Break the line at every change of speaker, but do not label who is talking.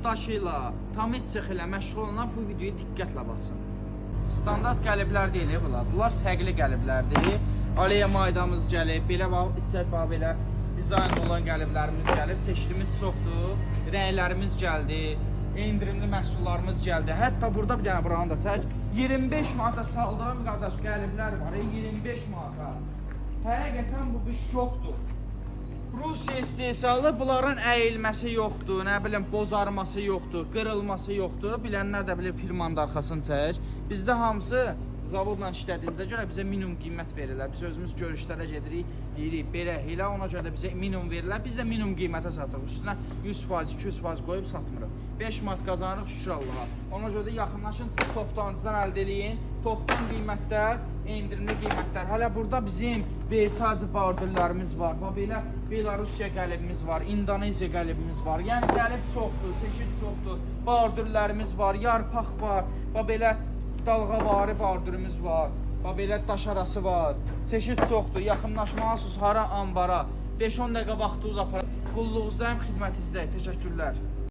daşı ilə, tam sex ilə məşğul olan bu videoya diqqətlə baxsın. Standart qəliblər deyil bunlar. Bunlar fərqli qəliblərdir. Aleya maydamız gəlib, belə bax, içə bax belə dizayn olan qəliblərimiz gəlib. Çeşidimiz çoxdur. Rənglərimiz gəldi. Endirimli məhsullarımız gəldi. Hətta burada bir dənə buranı da çək. 25 manata saldığım qardaş qəliblər var. 25 manata. Həqiqətən bu bir şokdur. Rusiya istehsalı bunların əyilməsi yoxdur, nə bilim bozarması yoxdur, qırılması yoxdur. Bilənlər də bilir firmanın da arxasını çək. Bizdə hamısı zavodla işlədiyimizə görə bizə minimum qiymət verirlər. Biz özümüz görüşlərə gedirik, deyirik belə elə ona görə də bizə minimum verirlər. Biz də minimum qiymətə satırıq. Üstünə 100%, 200% qoyub satmırıq. 5 manat qazanırıq şükür Allaha. Ona görə də yaxınlaşın, toptancıdan əldə eləyin. Topdan qiymətlər, endirimli qiymətlər. Hələ burada bizim Versace bardurlarımız var. Bax belə Belarusiya qəlibimiz var, İndoneziya qəlibimiz var. Yəni qəlib çoxdur, çeşid çoxdur. Bardurlarımız var, yarpaq var. Bax belə dalğavari bardurumuz var. Bax belə daş arası var. Çeşid çoxdur. Yaxınlaşmalısınız hara ambara. 5-10 dəqiqə vaxtınız apar. Qulluğuzdayım, xidmətinizdəyik. Təşəkkürlər.